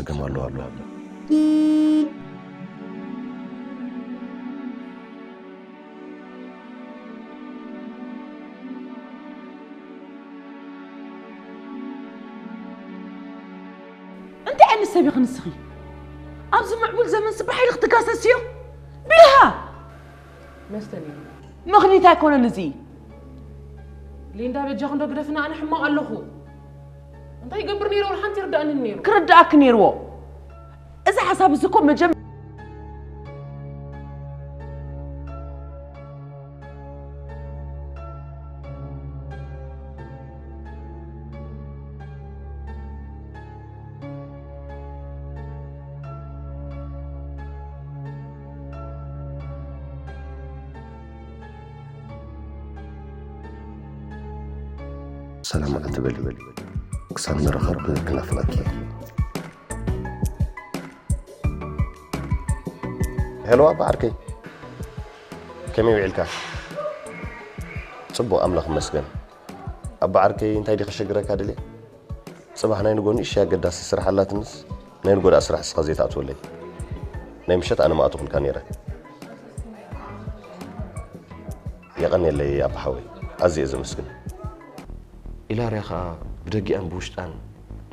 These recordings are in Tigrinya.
ከም ኣለዋ ኣለዋ። እንታይ ዓይነት ሰብ ኢኺ ንስኺ? ኣብዚ ምዕቡል ዘመን ስባሕ ኢልኺ ትጋሰስዮ? ብልሃ! መስተኒ ምኽኒት ኣይኮነን እዚ። ሊንዳ በጃ ክንዶ ግደፍና ኣነ ሕማቕ ኣለኹ። እንታይ ይገብር ነይሩ ወላ ሓንቲ ይርዳእኒ ነይሩ። ክርዳእኪ ነይርዎ። እዚ ሓሳብ እዚ እኮ መጀመ ሰላም ኣትበል ክሳብ ንራኸብ ክናፍቐኪ እየ። ሄሎ ኣባ ዓርከይ፣ ከመይ ውዒልካ? ጽቡቕ ኣምላኽ ይመስገን። ኣባ ዓርከይ እንታይ ድዩ ከሸግረካ ድልየ? ጽባሕ ናይ ንጎ ንእሽተይ ኣገዳሲ ስራሕ ኣላትንስ ናይ ንጎ ደኣ ስራሕ እስኻ ዘይትኣትወለይ። ናይ ምሸት ኣነ ምኣተኹልካ ነይረ። የቐንየለይ ኣባ ሓወይ፣ ኣዝየ ዘመስግን። ኢላርያ ኸኣ ብደጊኣን ብውሽጣን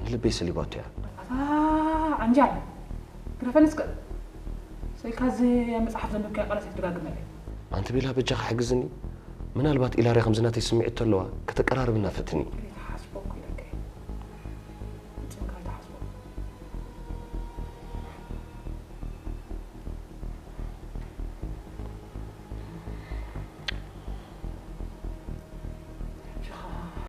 ንልበይ ሰሊባቶ እያ። ኣንጃ ግረፈን እስከ ሰይካ እዚ ኣብ መጽሓፍ ዘንብብካዮ ቃላት ኣይትደጋግመለይ። ኣንቲ ቤላ በጃኻ ሕግዝኒ። ምናልባት ኢላርያ ከምዚ ናተይ ስምዒት ተለዋ ከተቀራርብና ፈትኒ።